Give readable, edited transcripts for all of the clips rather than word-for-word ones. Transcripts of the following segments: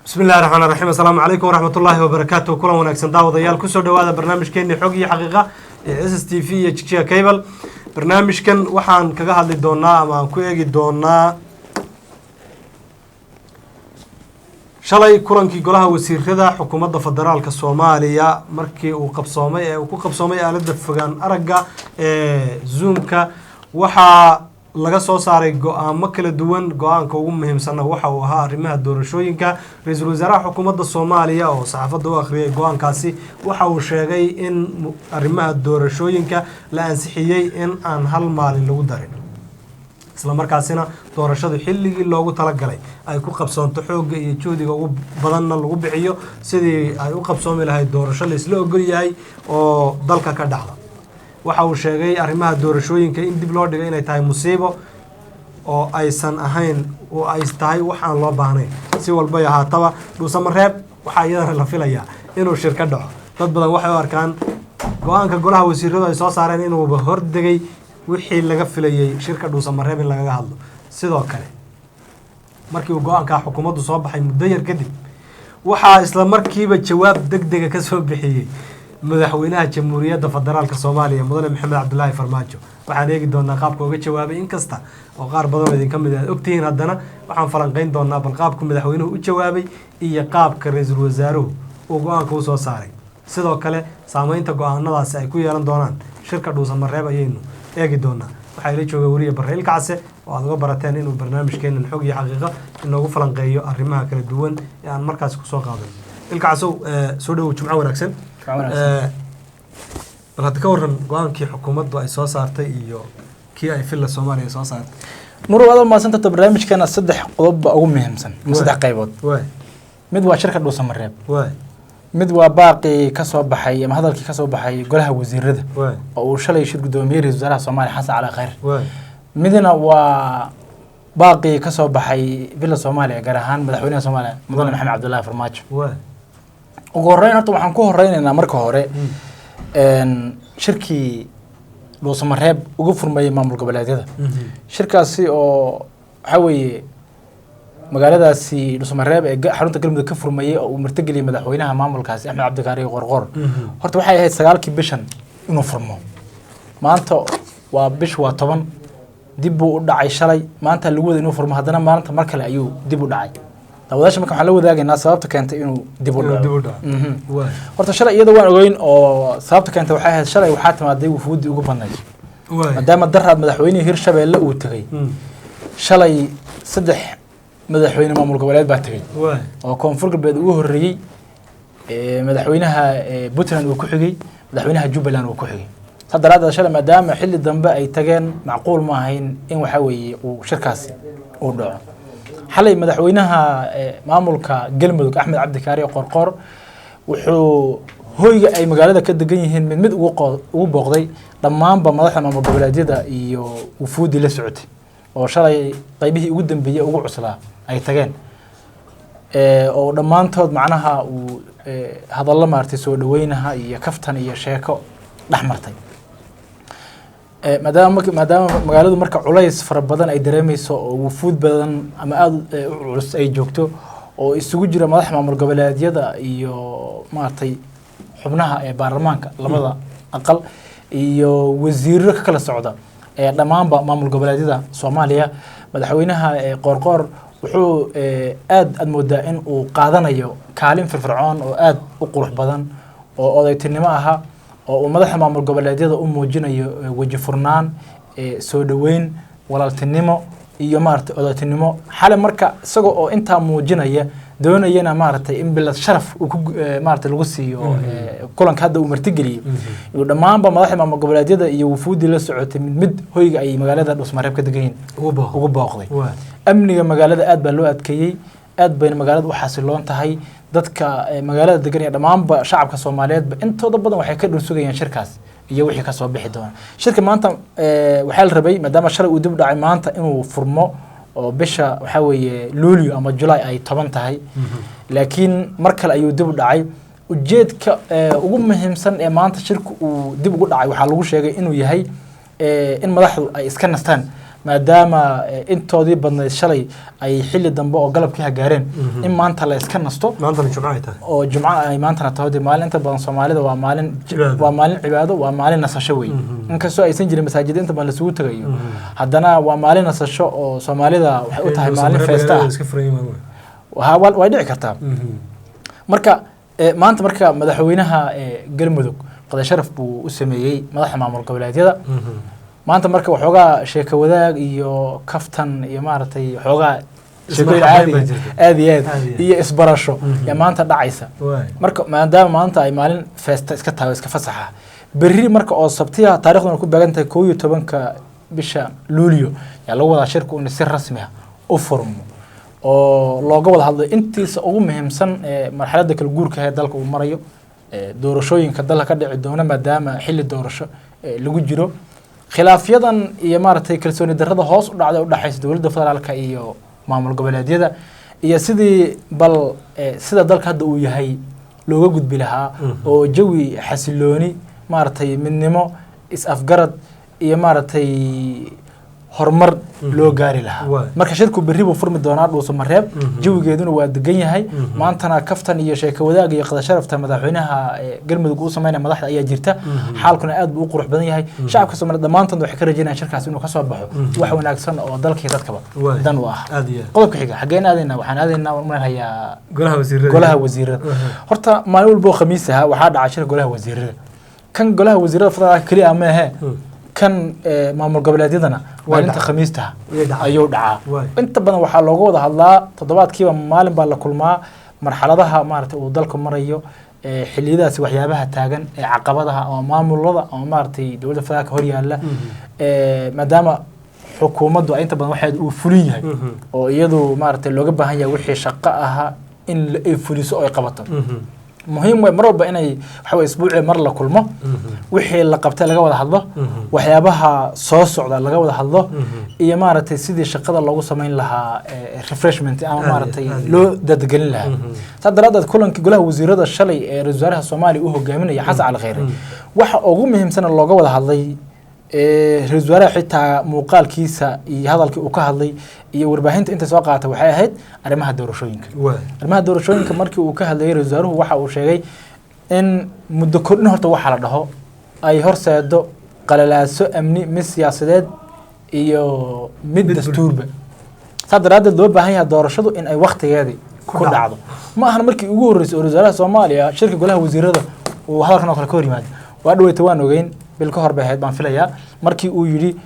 Bismi illahi raxmaan raxiim. Assalaamu calaykum waraxmatullaahi wabarakaatu. Kulan wanaagsan, daawadayaal, kusoo dhawaada barnaamijkeeni Xog iyo Xaqiiqa ee SSTV iyo Jigjiga Cable. Barnaamijkan waxaan kaga hadli doonaa ama aan ku eegi doonaa shalay kulankii golaha wasiirada xukuumadda federaalka Soomaaliya markii uu qabsoomay ee uu ku qabsoomay aaladda fogaan aragga ee Zoomka. Waxaa laga soo saaray go-aamo kala duwan. Go-aanka ugu muhiimsanna waxa uu ahaa arrimaha doorashooyinka. Ra-iisul wasaaraha xukuumadda Soomaaliya oo saxaafadda u akhriyay go-aankaasi waxa uu sheegay in arrimaha doorashooyinka la ansixiyey in aan hal maalin lagu darin, isla markaasina doorashadu xilligii loogu talagalay ay ku qabsoonto, xoogga iyo juhdiga ugu badanna lagu bixiyo sidii ay u qabsoomi lahayd doorasho laisla ogol yahay oo dalka ka dhacda. Waxa uu sheegay arrimaha doorashooyinka in dib loo dhigay inay tahay musiibo oo aysan ahayn oo ay tahay wax aan loo baahnayn. Si walbay ahaataba, Dhuusamareeb waxaa iyadana la filayaa inuu shir ka dhaco. Dad badan waxay u arkaan go-aanka golaha wasiiradu ay soo saareen inuuba hordegay wixii laga filayey shirka Dhuusamareeb in lagaga hadlo. Sidoo kale, markii uu go-aankaa xukuumaddu soo baxay muddo yar kadib, waxaa isla markiiba jawaab deg dega ka soo bixiyey madaxweynaha Jamhuuriyadda Federaalka Soomaaliya, mudane Maxamed Cabdilaahi Farmaajo. Waxaan eegi doonaa qaabka uga jawaabay. Inkasta oo qaar badan oo idinka mid aad ogtihiin, haddana waxaan falanqeyn doonaa bal qaabka madaxweynuhu u jawaabay iyo qaabka ra-iisul wasaaruhu uu go-aanka usoo saaray. Sidoo kale, saameynta go-aanadaasi ay ku yeelan doonaan shirka Dhuusamareeb ayaynu eegi doonaa. Waxaa ila jooga weriye Barre Ilkacse oo aad uga barateen inuu barnaamijkeenan Xog iyo Xaqiiqa inoogu falanqeeyo arrimaha kala duwan ee aan markaasi kusoo qaadan. Ilkacasow, soo dhowow, jumco wanaagsan. Bal hadda ka waran go-aankii xukuumaddu ay soo saartay iyo kii ay Villa Soomaaliya soo saartay? Nur, waad mahadsantahay. Barnaamijkana saddex qodob baa ugu muhiimsan ama saddex qaybood. Mid waa shirka Dhuusamareeb, mid waa baaqii ka soo baxay ama hadalkii ka soo baxay golaha wasiirada oo uu shalay shir guddoomiyey ra-iisul wasaaraha Soomaaliya Xasan Cali Khayr, midna waa baaqii ka soo baxay Villa Soomaaliya, gaar ahaan madaxweynaha Soomaaliya, mudane Maxamed Cabdullaahi Farmaajo. Ugu horreyn, horta waxaan ku horeynaynaa marka hore shirkii Dhuusamareeb uga furmayey maamul goboleedyada. Shirkaasi oo waxaa weeye magaaladaasi Dhuusamareeb ee xarunta Galmudug ka furmayey oo uu martigeliyey madaxweynaha maamulkaasi Axmed Cabdikaari Qorqor, horta waxay ahayd 9-kii bishan inuu furmo. Maanta waa bish waa 10, dib buu u dhacay. Shalay maanta lagu wada inuu furmo, haddana maalinta mar kale ayuu dib u dhacay. Daawadaasha marka waxaan la wadaagaynaa sababta keentay inuu dib u Inuu dhaco. dib u dhaco. Horta shalay iyada waan ogeyn oo sababta keentay waxay ahayd shalay waxaa timaaday wufuuddii ugu badnayd, maadaama daraad madaxweynihii Hirshabeelle uu tegey. Shalay saddex madaxweyne maamul goboleed baa tegey oo Koonfur Galbeed ugu horreeyey, madaxweynaha Puntland uu ku xigay, madaxweynaha Jubbaland uu ku xigay. Saa daraaddeed shalay maadaama xilli dambe ay tageen, macquul ma ahayn in waxaa weeye uu shirkaasi uu dhaco. Xalay madaxweynaha maamulka Galmudug Axmed Cabdikaari Qorqor wuxuu hoyga ay magaalada ka degan yihiin mid mid ugu booqday dhammaanba madaxda maamul goboleedyada iyo wufuuddii la socotay oo shalay qaybihii ugu dambeeyey ugu cuslaa ay tageen, oo dhammaantood macnaha uu hadallo maaragtay soo dhaweynaha iyo kaftan iyo sheeko dhex martay. Maadaama magaaladu marka culays fara badan ay dareemeyso oo wufuud badan ama aada u culus ay joogto oo isugu jira madaxa maamul goboleedyada iyo maaragtay xubnaha ee baarlamaanka labada aqal iyo wasiiro ka kala socda ee dhammaanba maamul goboleedyada Soomaaliya, madaxweynaha Qoorqoor wuxuu aad moodaa in uu qaadanayo kaalin firfircoon oo aad u qurux badan oo odaytinimo aha oo uu madaxa maamul goboleedyada u muujinayo weji furnaan, soo dhoweyn, walaaltinimo iyo maaragtay odaytinimo. Xalay marka isaga oo intaa muujinaya, doonayana maaragtay in bilad sharaf uu ku maaragtay lagu siiyo kulanka hadda uu martigeliyey, iyo dhammaanba madaxda maamul goboleedyada iyo wufuuddii la socotay mid mid hoyga ay magaalada Dhuusmareeb ka degan yihiin ugu booqday. Ugu booqday. Amniga magaalada aad baa loo adkeeyey, aad bayna magaalada u xasiloon tahay. Dadka magaalada degan iyo dhammaanba shacabka Soomaaliyeedba intooda badan waxay ka dhul sugayaan shirkaas iyo wixii kasoo bixi doona shirka maanta. Waxaa la rabay, maadaama shalay uu dib u dhacay, maanta inuu furmo oo bisha waxaa weeye Luulyo ama Julaay ay 10 tahay, laakiin mar kale ayuu dib u dhacay. Ujeedka ugu muhiimsan ee maanta shirku uu dib ugu dhacay waxaa lagu sheegay inuu yahay in madaxdu ay iska nastaan, Maadaama intoodii badnayd shalay ay xilli dambe oo galabkii hagaareen, in maanta la iska nasto. Maantana Jumco ay tahay. Oo Jumco ay maantana tahay. Dee maalin inta badan Soomaalida waa maalin cibaado. Waa maalin cibaado, waa maalin nasasho wey. Inkastoo aysan jirin masaajida inta badan lasugu tagayo, haddana waa maalin nasasho oo Soomaalida waxay u tahay maalin feesta ah. Iska furan yihiin. Way dhici kartaa. Marka maanta marka madaxweynaha Galmudug qada sharaf buu u sameeyey madaxda maamul goboleedyada maanta. Marka waxoogaa sheeko wadaag iyo kaftan iyo maaragtay waxoogaa sheekooyin Ismarxabeyn caadi baa jirta. Aad iyo aad Aad iyo aad. iyo isbarasho yaa maanta dhacaysa. Marka maadaama maanta ay maalin feesta iska tahay oo iska fasaxa, berri marka oo Sabtiya taarikhduna ku beegan tahay 11-ka bisha Luulyo yaa lagu wadaa shirku in si rasmi ah u furmo oo looga wada hadlo intiisa ugu muhiimsan ee marxaladda kala guurka ee dalka uu marayo, doorashooyinka dalka ka dhici doona, maadaama xilli doorasho lagu jiro, khilaafyadan iyo maaragtay kalsooni darrada hoos u dhacday u dhexaysa dowladda federaalka iyo maamul goboleedyada, iyo sidii bal sida dalka hadda uu yahay looga gudbi lahaa oo jawi xasilooni, maaragtay midnimo, is-afgarad iyo maaragtay horumar loo gaari lahaa. Marka shirku berri buu furmi doonaa Dhuuso Mareeb. Jawigeeduna waa degan yahay. Maantana kaftan iyo sheeko wadaag iyo qada sharafta madaxweynaha Galmudug uu sameynaya madaxda ayaa jirta. Xaalkuna aad buu u qurux badan yahay. Shacabka Soomaaliyeed dhammaantood waxay ka rajaynayaan shirkaas inuu kasoo baxo wax wanaagsan oo dalkii dadkaba dan u ah. Aad iyo aad. Qodobka xiga xaggeen aadaynaa? Waxaan aadaynaa, waan umaleynhayaa, golaha wasiirada. Golaha wasiirada. Horta maalin walba oo Khamiis ahaa waxaa dhacay shirka golaha wasiirada. Kan golaha wasiirada federaalka keliya ma ahe, kan maamul goboleedyadana Way maalinta dhacaa. Khamiista Way dhacaa. ayuu dhacaa. Inta badan waxaa looga wada hadlaa, toddobaadkiiba maalin baa la kulmaa, marxaladaha maaragtay uu dalku marayo, xilliyadaasi waxyaabaha taagan ee caqabadaha ama maamulada ama maaragtay dowladda federaalka hor yaalla, maadaama xukuumaddu ay inta badan waxeed uu fulin yahay oo iyadu maaragtay looga baahan yahay wixii shaqo ahaa in ay fuliso oo ay qabato. Muhiim way mar walba inay waxa way isbuucii mar la kulmo, wixii la qabtay laga wada hadlo, waxyaabaha soo socda laga wada hadlo, iyo maaragtay sidii shaqada loogu samayn lahaa refreshment ama maaragtay aad iyo loo dadgelin lahaa. Saa daraaddeed kulankii golaha wasiirada shalay ee ra-iisul wasaaraha Soomaaliya uu hogaaminaya Xasan Cali Khayre, waxa ugu muhiimsan looga wada hadlay, ra-iisul wasaaraha xitaa muuqaalkiisa iyo hadalkii uu ka hadlay iyo warbaahinta inta soo qaatay, waxay ahayd arrimaha doorashooyinka. Arrimaha doorashooyinka markii uu ka hadlayay ra-iisul wasaaruhu, waxa uu sheegay in muddo kordhin horta waxa la dhaho ay horseedo qalalaaso amni, mid siyaasadeed iyo mid Mid dastuurba. Saa daraaddeed loo baahan yahay doorashadu in ay waktigeedii Ku ku dhacdo. dhacdo. Ma ahan markii ugu horreysay oo ra-iisul wasaaraha Soomaaliya shirka golaha wasiirada uu hadalkan oo kale ka hor yimaado. Waa dhaweyta, waan ogeyn, bil ka hor bay ahayd baan filayaa markii uu yidhi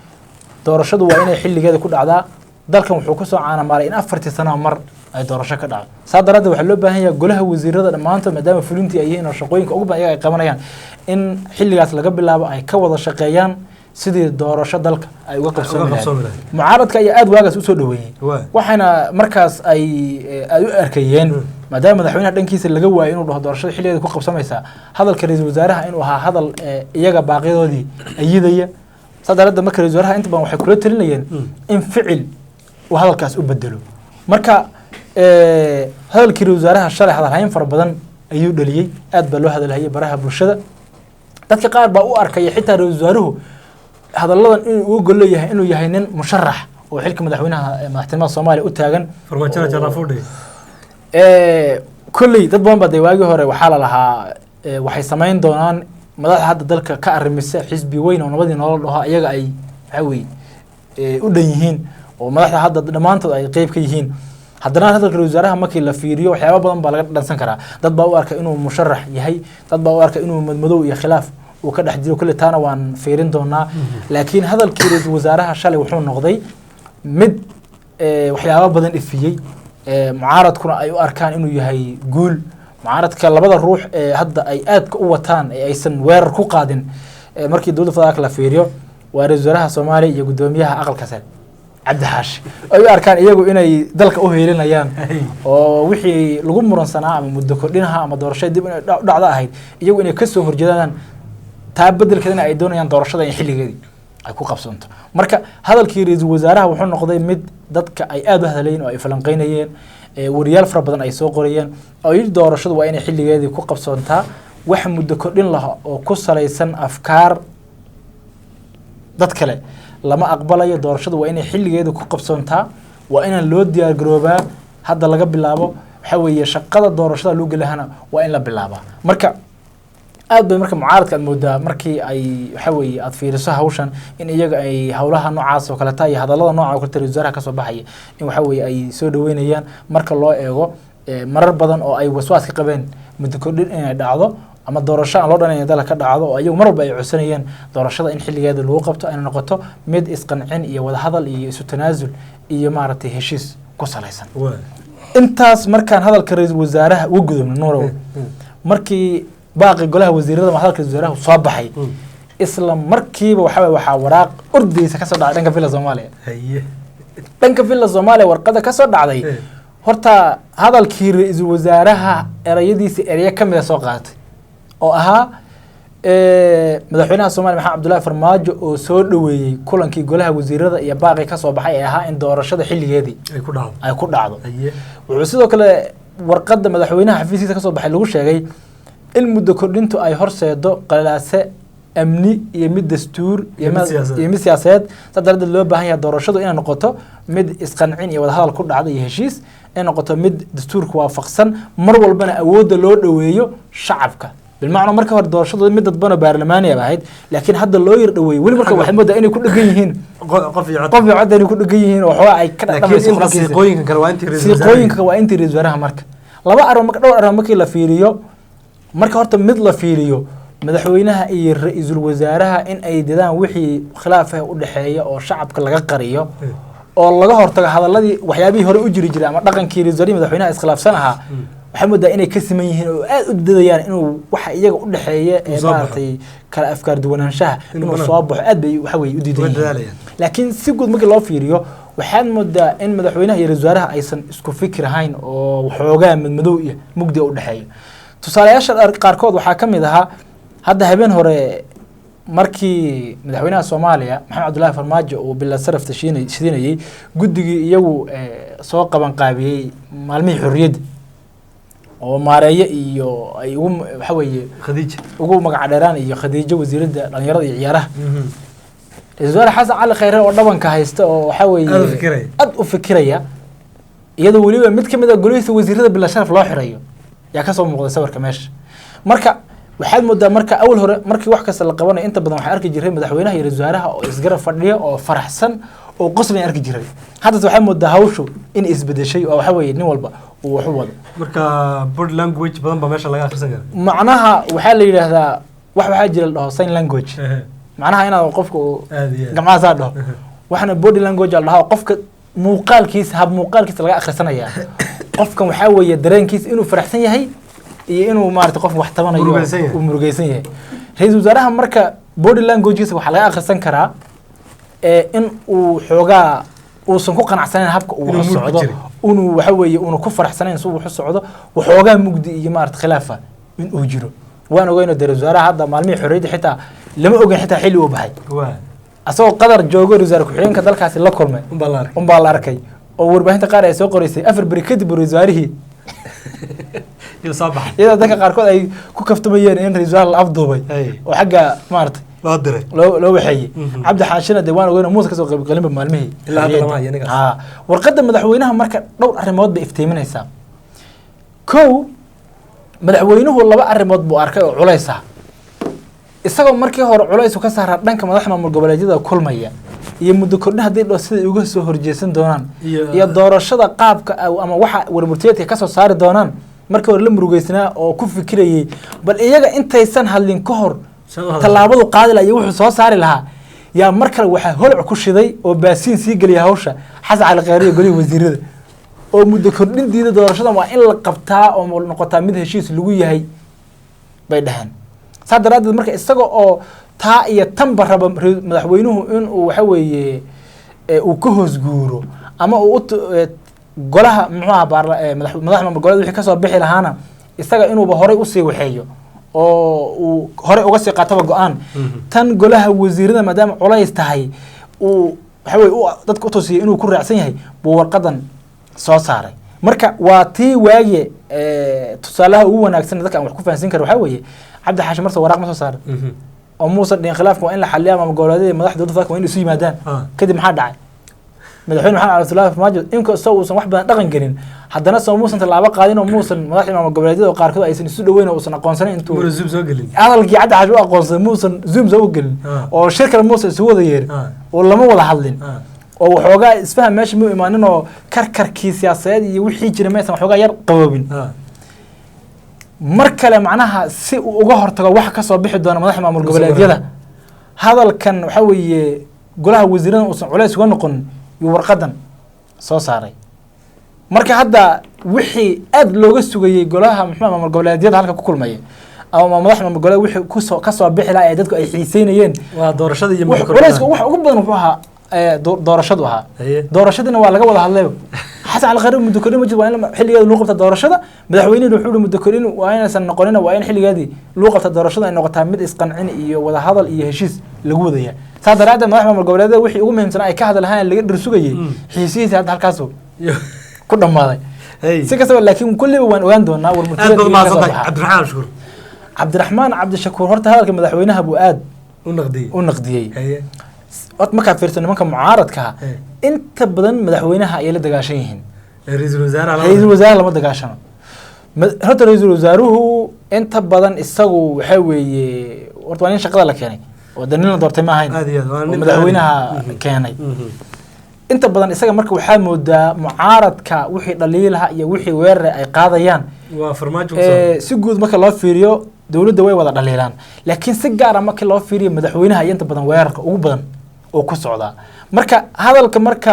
doorashadu waa inay xilligeeda ku dhacdaa. Dalkan wuxuu kusoo caanamaalay in 4-tii sano mar ay doorasho ka dhacdo. Saa daraaddeed waxaa loo baahan yahay golaha wasiirada dhammaantood, maadaama fulintii ay yihiin oo shaqooyinka ugu badan iyaga ay qabanayaan, in xilligaas laga bilaabo ay ka wada shaqeeyaan sidii doorasho dalka ay uga qabsoomi lahayd. Qabsoomi lahayd. Mucaaradka ayaa aada waagaas usoo dhaweeyey, waxayna markaas ay u arkayeen, maadaama madaxweynaha dhankiisa laga waayay inuu dhaho doorashada xilligeeda ku qabsamaysaa, hadalka ra-iisul wasaaraha inuu ahaa hadal iyaga baaqyadoodii ayidaya. Saa daraaddeed marka ra-iisul wasaaraha inta badan waxay kula talinayeen in ficil uu hadalkaas u bedelo. Marka hadalkii ra-iisul wasaaraha shalay hadalhayn fara badan ayuu dhaliyey, aad baa loo hadalhayay baraha bulshada. Dadka qaar baa u arkaya xitaa ra-iisul wasaaruhu hadalladan inuu uga gol leeyahay inuu yahay nin musharax oo xilka madaxweynaha madaxtinimada Soomaaliya u taagan. Farmaajada jaraafudhi. Kolley dad badan baa dee waagii hore waxaa la lahaa waxay samayn doonaan madaxda hadda dalka ka arrimisa xisbi weyn oo nabadii nolol dhaho, iyaga ay waxaa weeye u dhan yihiin oo madaxda hadda dhammaantood ay qeyb ka yihiin. Haddana hadalka ra-iisul wasaaraha markii la fiiriyo waxyaaba badan baa laga dhansan karaa. Dad baa u arka inuu musharax yahay, dad baa u arka inuu madmadow iyo khilaaf uu ka dhex jiro. Kolley taana waan fiirin doonaa, laakiin hadalkii ra-iisul wasaaraha shalay wuxuu noqday mid waxyaabo badan ifiyey, mucaaradkuna ay u arkaan inuu yahay guul. Mucaaradka labada ruux ee hadda ay aadka u wataan ee aysan weerar ku qaadin, markii dowladda federaalka la fiiriyo, waa ra-iisul wasaaraha Soomaaliya iyo guddoomiyaha aqalka sare Cabdi Xaashi, ay u arkaan iyagu inay dalka u heelinayaan oo wixii lagu muransanaa ama muddo kordhinaha ama doorashada dib inay u dhacdo ahayd iyagu inay kasoo horjeedaan, taa bedelkeedana ay doonayaan doorashada in xilligeedii ay ku qabsanto. Marka hadalkii ra-iisul wasaaraha wuxuu noqday mid dadka ay aada u hadlayeen oo ay falanqeynayeen, wariyaal fara badan ay soo qorayeen oo yidhi doorashadu waa inay xilligeedii ku qabsoontaa, wax muddo kordhin laha oo ku salaysan afkaar dad kale Lama aqbalayo, doorashadu waa inay xilligeeda ku qabsoontaa, waa inaan loo diyaar garoobaa hadda laga bilaabo. Waxa weeye shaqada doorashada loo gelahana waa in la bilaabaa. Marka aad bay marka mucaaradka aad moodaa markii ay waxa weeye aad fiiriso hawshan in iyaga ay howlaha noocaas oo kaleta iyo hadallada nooca oo kaleta ra'iisul wasaaraha kasoo baxaya in waxa weeye ay soo dhaweynayaan, marka loo eego marar badan oo ay waswaas ka qabeen muddo kordhin inay dhacdo ama doorasho aan loo dhanayn dalka ka dhacdo, oo iyagu mar walba ay codsanayeen doorashada in xilligeeda lagu qabto, ayna noqoto mid isqancin iyo wadahadal iyo isu tanaasul iyo maaragtay heshiis ku salaysan. Intaas markaan hadalka ra'iisul wasaaraha uga gudubno, Nuurow, markii baaqi golaha wasiirada ama hadalka ra'iisul wasaaraha soo baxay, isla markiiba waxa waxaa waraaq ordaysa kasoo dhacday dhanka Villa Soomaaliya. Dhanka Villa Soomaaliya warqada kasoo dhacday, horta hadalkii ra'iisul wasaaraha erayadiisa ereyo ka mid a soo qaadatay oo ahaa madaxweynaha Soomaaliya Maxamed Cabdullaahi Farmaajo oo soo dhoweeyey kulankii golaha wasiirada iyo baaqii kasoo baxay ee ahaa in doorashada xilligeedii ay ku dhacdo. Wuxuu sidoo kale warqadda madaxweynaha xafiiskiisa kasoo baxay lagu sheegay in muddo kordhintu ay horseedo qalalaase amni iyo mid dastuur iyo mid siyaasadeed, saas daradeed loo baahan yahay doorashadu inay noqoto mid isqancin iyo wadahadal ku dhacda iyo heshiis, inay noqoto mid dastuurka waafaqsan, mar walbana awoodda loo dhoweeyo shacabka. Bilmacnaa marka hore doorashadu mid dadban oo baarlamaani ahayd, laakiin hadda loo yar dhoweeyey. Weli marka waxay moodaa inay ku dhegan yihiin qof iyo qof iyo cod inay ku dhegan yihiin oo waxoogaa ay ka dhadhamayso. Siiqooyinka kale waa intii siiqooyinka waa intii ra'iisul wasaaraha. Marka laba arrin, marka dhowr arrin markii la fiiriyo, marka horta mid la fiiriyo madaxweynaha iyo ra'iisul wasaaraha in ay dadaan wixii khilaaf ah u dhexeeya oo shacabka laga qariyo oo laga hortago hadaladii waxyaabihii hore u jiri jiray ama dhaqankii ra'iisul wasaaraha madaxweynaha iskhilaafsan ahaa, waxay moodaa inay ka siman yihiin oo aad u dadayaan inuu waxa iyaga u dhexeeya ee maaragtay kala afkaar duwanaanshaha inuu soo baxo, aad bay waxa weeye u diidan yihiin. Laakiin si guud markii loo fiiriyo waxaad moodaa in madaxweynaha iyo ra'iisul wasaaraha aysan isku fikir ahayn oo waxoogaa madmadow iyo mugdi u dhexeeyo. Tusaalayaasha qaarkood waxaa ka mid ahaa hadda habeen hore markii madaxweynaha Soomaaliya Maxamed Cabdullaahi Farmaajo uu bila saraf tashiinay shidinayay guddigii iyagu soo qaban qaabiyey maalmihii xorriyadda oo maareeye iyo ay ugu waxa weeye Khadiija ugu magac dheeraan iyo Khadiijo wasiiradda dhalinyarada iyo ciyaaraha, ra'iisul wasaare Xasan Cali Khayre oo dhabanka haysta oo waxa weeye aad u fikiraya, iyadoo weliba mid ka mid ah golihiisa wasiirada bila sharaf loo xirayo yaa kasoo muuqday sawirka meesha. Marka waxaad moodaa marka awal hore markii wax kasta la qabanayo inta badan waxaa arki jiray madaxweynaha iyo ra'iisul wasaaraha oo isgarab fadhiya oo faraxsan oo qoslay arki jiray. Haddase waxaad moodaa hawshu in isbedeshay oo waxa weeye nin walba uu wax u wado. Marka body language badan baa meesha laga akhrisan karaa. Macnaha waxaa la yidhaahdaa wax waxaa jira la dhaho sign language, macnaha inaad qofka uu gamcahaasaa dhaho, waxna body language la dhahaa, qofka muuqaalkiisa hab muuqaalkiisa laga akhrisanayaa qofkan waxaa weeye dareenkiisa inuu faraxsan yahay iyo inuu maarata qof wax tabanayo uu murugaysan yahay. Ra'iisul wasaaraha marka body languagekiisa waxaa laga akhrisan karaa in uu xoogaa uusan ku qanacsanayn habka uu wax socdo, inuu waxa weeye uuna ku faraxsanayn si uu wax u socdo, waxoogaa mugdi iyo maarata khilaafa in uu jiro. Waan ogeyno dee ra'iisul wasaaraha hadda maalmihii xorriyadda xitaa lama ogeyn xitaa xilli uu baxay, asagoo qadar joogo ra'iisul wasaare ku-xigeenka dalkaasi la kulmay unbaa la arkay oo warbaahinta qaar ay soo qoreysay 4 beri kadib ra'iisul wasaarihii, iyadoo dadka qaarkood ay ku kaftamayeen in ra'iisul wasaare la afduubay oo xagga maarata loo diray loo waxeeyey. Cabdi Xaashina dee waan ogeyno Muuse kasoo qaybgalinba maalmihii. Warqadda madaxweynaha marka dhowr arrimood bay iftiiminaysaa. Kow, madaxweynuhu laba arrimood buu arkay oo culays ah, isagoo markii hore culays ka saaraa dhanka madax maamul goboleedyada kulmaya iyo muddo kordhin haddii dho siday uga soo horjeesan doonaan iyo doorashada qaabka ama waxa warmurtiyeedka kasoo saari doonaan. Markii hore la murugeysnaa oo ku fikirayey bal iyaga intaysan hadlin ka hor tallaabadu qaadi laha iyo wuxuu soo saari lahaa, yaa mar kale waxaa holac ku shiday oo baasiin sii geliya hawsha Xasan Cali Khayre iyo golihii wasiirada oo muddo kordhin diida. Doorashadan waa in la qabtaa oo noqotaa mid heshiis lagu yahay bay dhaheen. Saa daraaddeed marka isaga oo taa iyo tanba raba madaxweynuhu inuu waxa weeye uu ka hoos guuro ama uu golaha muxuu aha madax maamul goboleed wixii kasoo bixi lahaana isaga inuuba horey usii waxeeyo oo uu horey uga sii qaataba go-aan, tan golaha wasiirada maadaama culays tahay uu waxa weye dadka utusiyay inuu ku raacsan yahay buu warqadan soo saaray. Marka waa tii waage tusaalaha ugu wanaagsan dadka aan wax ku fahansin karo waxaa weeye Cabdi Xaashi marse waraaq ma soo saaray. Oo muusan dhihin khilaafka waa in la xaliyaa, maamul goboleedyada iyo madaxda dowladda federaalka waa in isu yimaadaan. Kadib maxaa dhacay? Madaxweyne Maxamed Cabdullaahi Farmaajo inkastoo uusan wax badan dhaqan gelin, haddana soo muusan tallaabo qaadin oo muusan madaxda maamul goboleedyada oo qaarkood aysan isu dhoweyn oo uusan aqoonsanayn intuu Muna Zoom soo gelin. Hadalkii Caddi Xaashi u aqoonsaday muusan Zoom soo gelin oo shir kale muusan isugu wada yeerin oo lama wada hadlin oo waxoogaa isfaham meesha muu imaanin oo karkarkii siyaasadeed iyo wixii jira maysan waxoogaa yar qaboobin. Mar kale macnaha si uu uga hortago waxa kasoo bixi doona madaxda maamul Uusan goboleedyada, hadalkan waxaa weeye golaha wasiirada uusan culays uga noqon yuu warqadan soo saaray. Marka hadda wixii aad looga sugayey golaha muxuu maamul goboleedyada halka ku kulmaya ama madaxda maamul goboleed wixii kusoo kasoo bixi lahaa ee dadku ay xiiseynayeen waa doorashada iyo culayska waxa ugu badan wuxuu ahaa doorashadu ahaa. Doorashadiina waa laga wada hadlayba. Xasan Cali Khayre muddo kordhin ma jirto, waa in xilligeeda lagu qabta doorashada. Madaxweynihii wuxuu yihi muddo kordhin waa inaysan noqonina, waa in xilligeedii lagu qabta doorashada, ay noqotaa mid isqancin iyo wada hadal iyo heshiis lagu wadaya. Saa daraaddeed madax maamul goboleedyada wixii ugu muhiimsanaa ay ka hadli lahaayeen laga dhir sugayey xiisihiisa hadda halkaasu ku dhammaaday. Si kastaba laakiin kulliba waan ogaan doonaa war Aad murtiyeedka baad wixii ka soo mahadsantahay. baxa. Cabdiraxmaan Shukur. Cabdiraxmaan Cabdishakuur horta hadalka madaxweynaha buu aad u naqdiyey. U naqdiyey. Horta markaad fiirso nimanka mucaaradka ah inta badan madaxweynaha ayay la dagaashan yihiin. Ra-iisul wasaaraha Ra-iisul wasaare lama dagaashano. Horta ra-iisul wasaaruhu inta badan isagu waxaa weeye horta waa nin shaqada la keenay oo de nin la doortay ma ahayn Aad iyo aad, waa oo nin madaxweynaha caadi. keenay. Inta badan isaga marka waxaa moodaa mucaaradka wixii dhaliilaha iyo wixii weerare ay qaadayaan waa Farmaajo ku soo si guud marka loo fiiriyo dowladda way wada dhaliilaan, laakiin si gaara marka loo fiiriyo madaxweynaha iyo inta badan weerarka ugu badan oo ku socdaa. Marka hadalka marka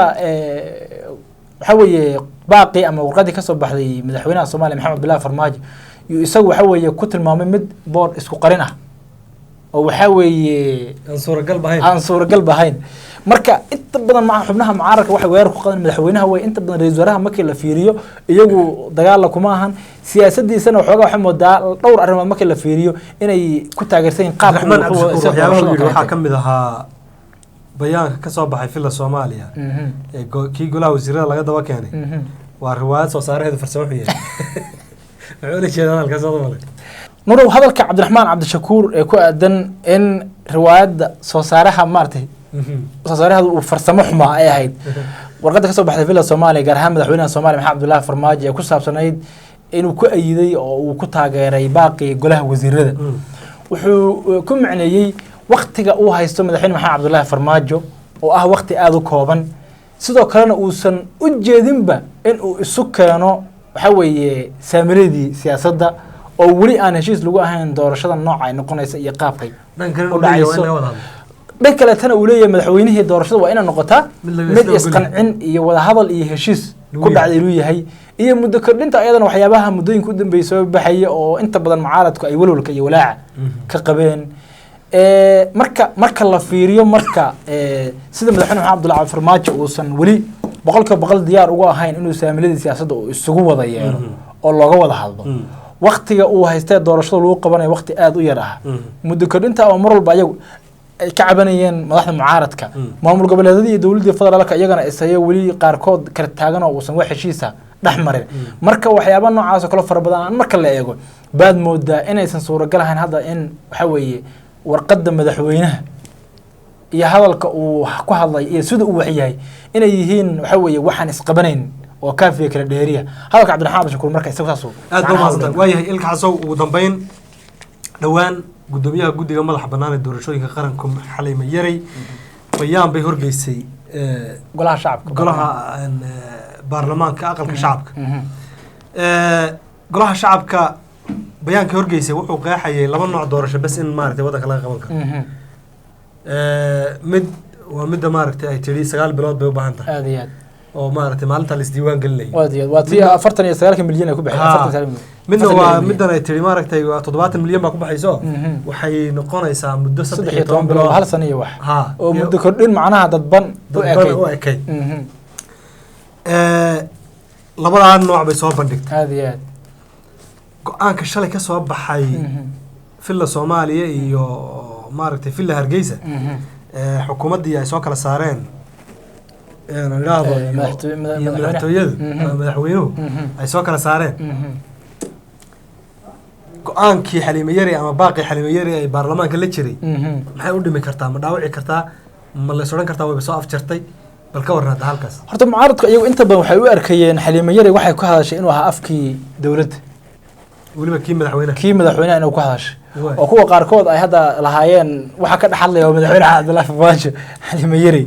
waxaa weeye baaqii ama warqadii kasoo baxday madaxweynaha Soomaaliya Maxamed Abdullaahi Farmaajo iyo isagu waxaa weeye ku tilmaamay mid boor isku qarin ah oo waxaa weeye aan suuragal bahayn. Aan suuragal bahayn. Marka inta badan maca xubnaha mucaaradka waxay weerar ku qadan madaxweynaha way inta badan ra-iisul wasaaraha markii la fiiriyo iyagu dagaalla kuma ahan, siyaasadiisana waxoogaa waxay moodaa dhowr arrimood markii la fiiriyo inay ku taageersan yihiin qaabka Cabdiraxmaan uu Cabdishakuur isaga waxyaabaha uu doorashada yidhi waxaa kaleete. ka mid ahaa bayaanka ka soo baxay Villa Soomaaliya ee kii golaha wasiirada laga daba keenay waa riwaayad soo saaraheedu farsamo xun yahay. Muxuu ula jeedaa hadalkaas oo male? Nurow, hadalka Cabdiraxmaan Cabdishakuur ee ku aadan in riwaayadda soo saaraha maaragtay soo saaraheedu uu farsamo xumaa ay ahayd warqadda ka soo baxday Villa Soomaaliya, gaar ahaan madaxweynaha Soomaaliya Maxamed Cabdullaahi Farmaajo, ee ku saabsanayd inuu ku ayiday oo uu ku taageeray baaqii golaha wasiirada, wuxuu ku macneeyey waktiga uu haysto madaxweyne Maxamed Cabdullaahi Farmaajo oo ah wakti aada u kooban, sidoo kalena uusan u jeedinba in uu isu keeno waxaa weeye saamiladii siyaasadda oo weli aan heshiis lagu ahayn doorashada nooca ay noqonaysa iyo qaabkay Dhan kalena u uu leeyahay waa in dhacayso. laga wada hadlo. Dhan kaleetana uu leeyahay madaxweynihii doorashada waa inay noqotaa Mid laga mid isla ogol yahay. isqancin iyo wadahadal iyo heshiis Lagu ku yahay. dhacday inuu yahay, iyo muddo kordhinta ayadana waxyaabaha muddooyinka u dambeeyay soo baxaya oo inta badan mucaaradku ay walwalka iyo walaaca ka qabeen. Marka la fiiriyo marka sida madaxweyne Maxamed Cabdullaahi Farmaajo uusan weli 100% diyaar ugu ahayn inuu saamiladii siyaasadda uu isugu wada yeero oo looga wada hadlo, waktiga uu haystee doorashada lagu qabanayo waqti aada u yar ah, muddo kordhinta oo mar walba ayagu ay ka cabanayeen madaxda mucaaradka, maamul goboleedyada iyo dowladii federaalka iyagana isayo weli qaarkood kala taagan oo uusan wax heshiisa dhex marin. Marka waxyaaba noocaas oo kale fara badan aan marka la eego baad moodaa inaysan suuragal ahayn hadda in waxa weeye warqadda madaxweynaha iyo hadalka uu ku hadlay iyo sida uu waxyahay inay yihiin waxa weeye waxaan isqabanayn oo kaafiya kala dheeriya hadalka Cabdiraxmaan Cabdishakuur. Marka isagu saasuu Aad baa macnaha u mahadsantahay. dhigay. Waayahay, Ilka Xasow, ugu dambeyn dhowaan gudoomiyaha guddiga madaxa bannaan ee doorashooyinka qaranku Xalima Yarey bayaan bay horgeysay golaha shacabka. Golaha baarlamaanka, aqalka shacabka. Golaha shacabka bayaanka horgeysay wuxuu qeexayay laba nooc doorasho bas in maaragtay waddanka laga qaban karo. Mid waa midda maaragtay ay tidhi 9 bilood bay u baahan tahay Aad iyo aad. oo maaragtay maalinta la isdiiwaan gelinayay. Aad iyo aad, waa tii 49-ka milyan ay ku baxeen. 49 milyan. Midna 46 waa milyan. middan ay tidhi maaragtay waa 70 milyan baa ku baxayso, waxay noqonaysaa muddo 13 bilood, hal sano iyo wax oo muddo kordhin macnaha dadban u dadban ekayd. U ekayd. Labadaa nooc bay soo bandhigtay. Aad iyo aad. Go-aanka shalay ka soo baxay Villa Soomaaliya iyo maaragtay Villa Hargeysa, xukuumaddii ay soo kala saareen aan idhaahdo iyo madaxweynaha. Madaxtooyadu ama madaxweynuhu ay soo kala saareen. Go-aan Go-aankii Xaliime Yari ama baaqii Xaliime Yari ay baarlamaanka la jiray maxay u dhimi kartaa? Ma dhaawici kartaa? Ma lays odhan kartaa wayba soo afjartay? Bal ka warran hadda halkaas. Horta mucaaradku iyagu inta badan waxay u arkayeen Xaliime Yari waxay ku hadashay inuu ahaa afkii dowladda, weliba kii madaxweynaha, kii madaxweynaha inuu ku hadashay, oo kuwa qaarkood ay hadda lahaayeen waxa ka dhexadlaya waa madaxweynaha Cabdullaahi Farmaajo Xaliime Yari.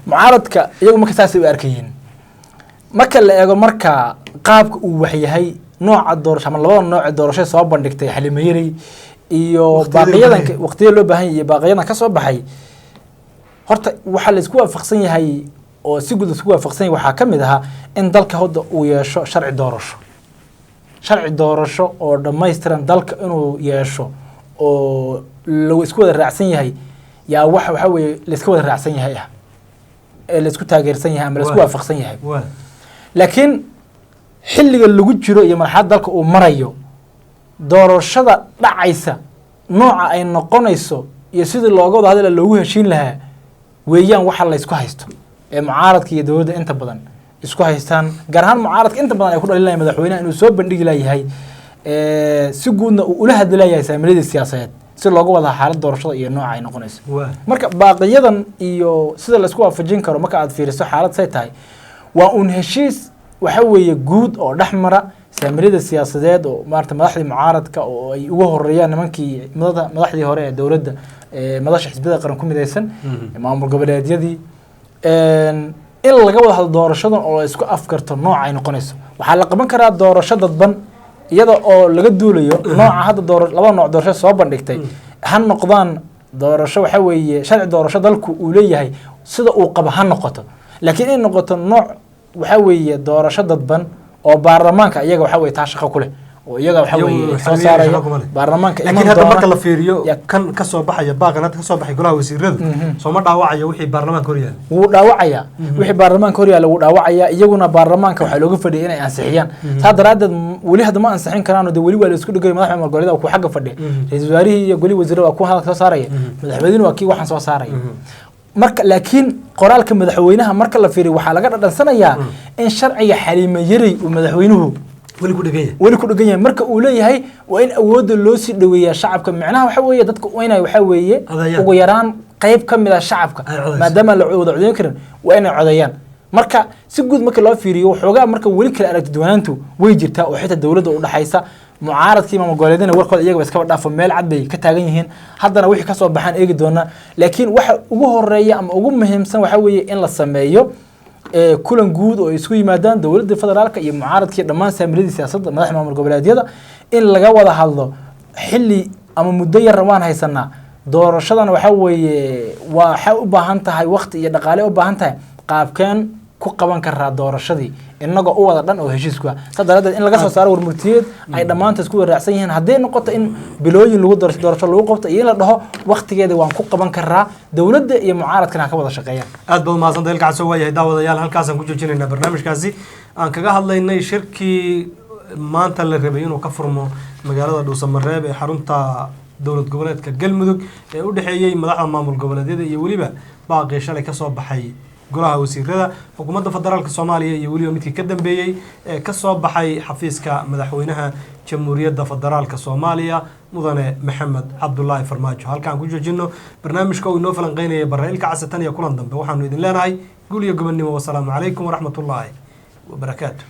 Mucaaradka iyagu marka saasay u arkayeen. Marka la eego marka qaabka uu waxyahay nooca doorasho ama labada nooc ee doorasho soo bandhigtay Xaliime Yari iyo baaqiyadan waqtiyada loo baahan yahay iyo baaqiyadan ka soo baxay, horta waxaa la isku waafaqsan yahay oo si guud la isku waafaqsan yahay waxaa ka mid ahaa in dalka hadda uu yeesho sharci doorasho, sharci doorasho oo dhammaystiran dalka inuu yeesho oo la isku wada raacsan yahay. Yaa waxa weeye la iska wada raacsan yahay ah ee la isku taageersan yahay ama la isku waafaqsan yahay. Laakiin xilliga lagu jiro iyo marxalad dalka uu marayo, doorashada dhacaysa nooca ay noqonayso iyo sidii looga wada hadla loogu heshiin lahaa weeyaan waxa la isku haysto ee mucaaradka iyo dowladda inta badan isku haystaan, gaar ahaan mucaaradka inta badan ay ku dhalinayaan madaxweynaha inuu soo bandhigi layahay, si guudna uu ula hadli layahay saamiladii siyaasadeed si looga wada xaalad doorashada iyo nooca ay noqonayso. Marka baaqiyadan iyo sida la isku waafajin karo marka aad fiiriso xaalad say tahay, waa uun heshiis waxa weeye guud oo dhex mara saamilada siyaasadeed oo maarata madaxdii mucaaradka oo ay ugu horeeyaan nimankii madaxdii hore ee dowladda, madasha xisbiyada qaran ku midaysan, maamul goboleedyadii, in laga wada hadlo doorashadan oo la isku afgarto nooca ay noqonayso. Waxaa la qaban karaa doorasho dadban iyada oo laga duulayo nooca hadda labada nooc doorasho soo bandhigtay ha noqdaan doorasho waxa weeye sharci doorasho dalku uu leeyahay sida uu qabo ha noqoto, laakiin inay noqoto nooc waxa weeye doorasho dadban oo baarlamaanka iyaga waxa weeye taa shaqo ku leh oo iyaga waxa weeye soo saaraya baarlamaanka. Laakiin hadda marka la fiiriyo kan ka soo baxaya baaqan hadda ka soo baxay golaha wasiiradu, sooma dhaawacayo wixii baarlamaanka hor yaalla? Wuu dhaawacayaa wixii baarlamaanka hor yaalla, wuu dhaawacayaa. Iyaguna baarlamaanka waxaa looga fadhiyay inay ansixiyaan, saa daraaddeed weli hadda ma ansixin karaan. De weli waa la isku dhigay, madaxda maamul goboleedyada waa kuwa xagga fadhiya, ra-iisul wasaarihii iyo golihii wasiirada waa kuwa hadalka soo saaraya, madaxweynuhu waa kii waxaan soo saaraya. Marka laakiin qoraalka madaxweynaha marka la fiiriyo waxaa laga dhadhansanayaa in sharciga Xaliime Yarey uu madaxweynuhu weli ku dhegan yahay, weli ku dhegan yahay. Marka uu leeyahay waa in awoodda loo sii dhoweeyaa shacabka, micnaha waxa weeye dadka inay waxa weeye ugu yaraan qayb ka mid ah shacabka, maadaama la wada codeyn karin, waa inay codeeyaan. Marka si guud marka loo fiiriyo waxoogaa marka weli kala aragti duwanaantu way jirtaa oo xitaa dowladda u dhaxaysa mucaaradkii maamul goboleedyadana warkooda iyagaba iskaba dhaafo, meel cad bay ka taagan yihiin. Haddana wixii kasoo baxaan eegi doonaa, laakiin waxa ugu horeeya ama ugu muhiimsan waxa weeye in la sameeyo kulan guud oo ay isku yimaadaan dowladda federaalka iyo mucaaradkii dhammaan saamiladii siyaasadda madaxda maamul goboleedyada, in laga wada hadlo xilli ama muddo yarna waan haysanaa. Doorashadana waxa weeye waxay u baahan tahay waqti iyo dhaqaale u baahan tahay, qaabkeen ku qaban karaa doorashadii inagoo u wada dhan oo heshiis ku ah. Saa daraaddeed in laga soo saaro warmurtiyeed ay dhammaantood isku wada raacsan yihiin, hadday noqoto in bilooyin lagu doorasho lagu qabto iyo in la dhaho waqtigeeda waan ku qaban karaa, dowladda iyo mucaaradkana ha ka wada shaqeeyaan. Aad baad umahadsantay Ilkacso. Waayahay daawadayaal, halkaasaan ku joojinaynaa barnaamijkaasi aan kaga hadlaynay shirkii maanta la rabay inuu ka furmo magaalada Dhuusamareeb ee xarunta dowlad goboleedka Galmudug ee u dhexeeyey madaxda maamul goboleedyada iyo weliba baaqii shalay kasoo baxay golaha wasiirada xukuumadda federaalka Soomaaliya iyo weliba midkii ka dambeeyey ee kasoo baxay xafiiska madaxweynaha Jamhuuriyadda Federaalka Soomaaliya Mudane Maxamed Cabdulaahi Farmaajo. Halkaan ku joojino barnaamijka uu inoo falanqeynaya Barre Ilka Case. Tan iyo kulan dambe waxaanu idin leenahay guul iyo gobonnimo. Wasalaamu calaykum waraxmatullaahi wabarakaatu.